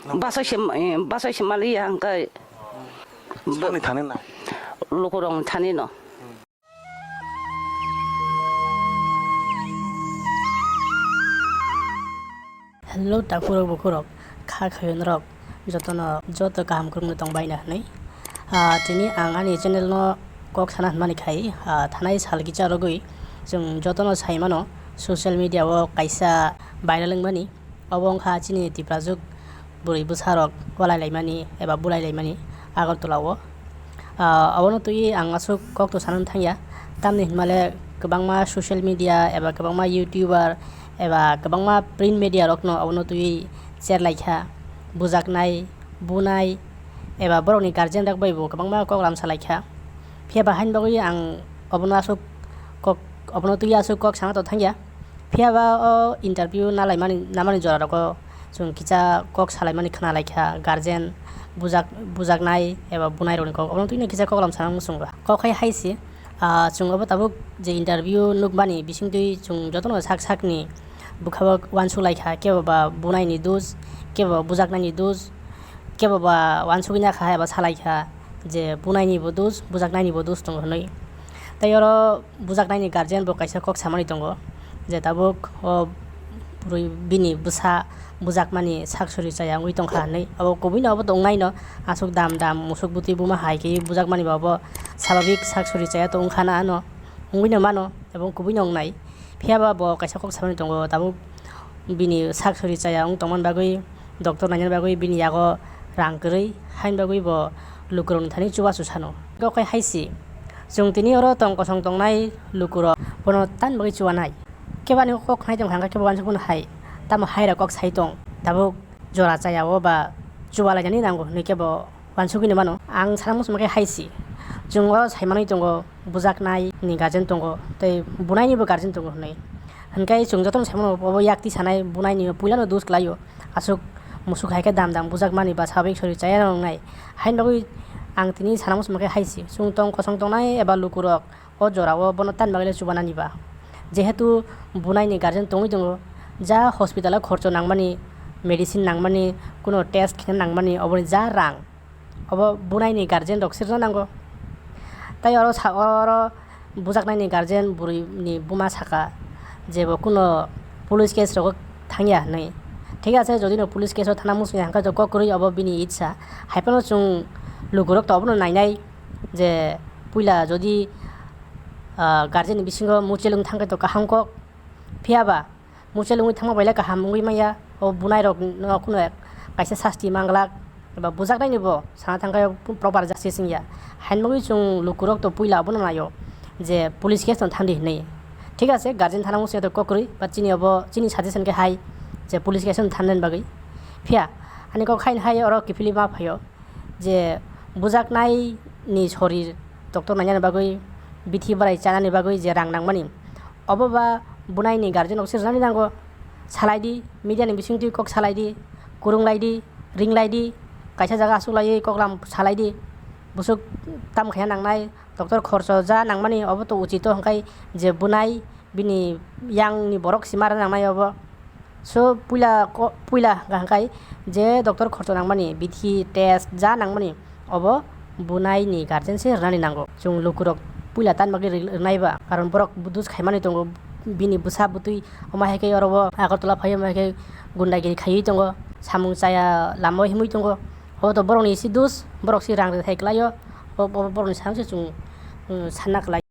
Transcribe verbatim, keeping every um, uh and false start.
Basa se, eh, basa se maliya hwnkhe. Sani thani na? Lukurokni thani no. Hello, takhurok bukhurok, kha khayunrok, jotono, joto kaham kwrwngno tongbaina hwnwi. Ah, tini ang ani channel no kok sana hwnmani khai, ah, thanai sal kisa rwgwi chwng jotono sai mano, social media o kaisa viral wngmani, obo wngkha chini Tiprajwk bwrwi bwsarok walai laimani eba bulai laimani Agartala o. Ah, obono twiwi ang aswk kok to sanani thangya, tamni hwnmale kwbangma social media eba kwbangma YouTuber eba kwbangma print media rokno obono twiwi cherlaikha, bujaknai, bunai eba borokni guardian rok bai bo kwbangma kok lam salaikha. Phiya ba haini bagwi ang obono aswk kok, obono twiwi aswk kok sana to thangya. Phiya ba o interview nalaimani, namani jora rogo chwng kisa kok salaimani khna laikha, guardian, bujak, bujaknai eba bunai rokni kok, obono twiwi kisa kok lam sana muchungo. Kok hai hai se, ah, chwng obo tabuk je interview nukmani bisingtwi chwng jotono sak sakni bwkha o uansuk laikha, kebo ba bunaini dos, kebo ba bujaknaini dos, kebo ba uansugwi nakha eba salaikha je bunaini bo dos, bujaknaini bo dos tongo hwnwi. Tei oro bujaknaini guardian bo kaisa kok samani tongo je tabuk o bwrwi bini bwsa bujakmani sak sori chaya wngwi tongkha hwnwi. Abo kubuino abo tongnaino aswk dam dam musuk bwtwi buma hai khe bujakmani bo abo swababik sak sori chaya to wngkha na ano wngwino mano ebong kubuino wngnai. Phiya ba bo kaisa kok samani tongo tabuk bini sak sori chaya wng tongmani bagwi. Doctor nainani bagwi bini yago rang kwrwi, haini bagwi bo lukurokni thani chubachu sano. Kok hai hai se, chwng tini oro tong kosong tongnai lukurok bono tamni bagwi chubanai. Kebo ani kok khnai tongkha hwnkhe kebo uansuk phano hai, tamo hairok kok sai tong, tabuk jora chaya o ba chubalainani nango hwnwi kebo uansugwino mano. Ang sana muchungma khe hai se, chwng oro sai manwi tongo, bujaknai ni guardian tongo, tei bunaini bo guardian tongo hwnwi. Hwnkhe chwng jotono sai mano, obo yakti sanai bunaini puilano dos kwlaio. Aswk musuk hai khe dam dam bujakmani ba swababik sori chaya wngnai. Haini bagwi ang tini sana muchungma khe hai se, chwng tong kosong tongnai eba lukurok o jorao bono tamni bagwi le chubanani ba. Jehetu bunaini guardian tongwi tongo, ja hospital o khorcho nangmani, medicine nangmani, kuno test khna nangmani, oboni ja rang, obo bunaini guardian rok se rwna nango. Tai oro sa, oro bujaknaini guardian bwrwi ni buma saka je bo kuno police case rogo thangya hwnwi. Thik ase, jodi no police case o thana muchungya hwnkhe to kok kwrwi, obo bini itsa. Hai phano chwng lukurok to obono nainai je puila jodi, ah, guardian ni bisingo muchel wng thangkhe to kaham kok. Phiya ba muchel wngwi thangma bai le kaham wngwi manya. O bunai rok no kuno kaisa sasti manglak eba bujaknai ni bo sana thangkhe proper justice wngya. Haini bagwi chwng lukurok to puila abono naio je police case no thangdi hinwi. Thik ase, guardian thana muchungya to kok kwrwi, but chini obo chini suggestion khe hai je police case no thangna bagwi. Phiya ani kok haini hai oro kiphilwi ma phaio. Je bujaknai ni sorir doctor nainani bagwi, bithi barai chanani bagwi je rang nangmani, obo ba bunai ni guardian rok se rwnani nango. Salai di, media ni bising twi kok salai di, kwrwng lai di, ring lai di, kaisa jaga aswk laiwi kok lam salai di. Bwswk tam khaina nangnai, doctor khorcho ja nangmani obo to uchito, hwnkhe je bunai bini yang ni borok sima rwna nangnai obo. So puila ko-, puila hwnkha hwnkhe je doctor khorcho nangmani, bithi test ja nangmani, obo bunai ni guardian se rwnani nango. Chwng lukurok puila tan bagwi rw-, rwnai ba, karon borok dos khaimani tongo, bini bwsa bwtwi omo hai khe oro o Agartala phai omo hai khe gundagiri khaiwi tongo, samung chaya lama o himwi tongo. Obo to borokni isi dos, borok se rang rwthai kwlaio, o, o borokni sakhe chwng, um, sanna kwlai.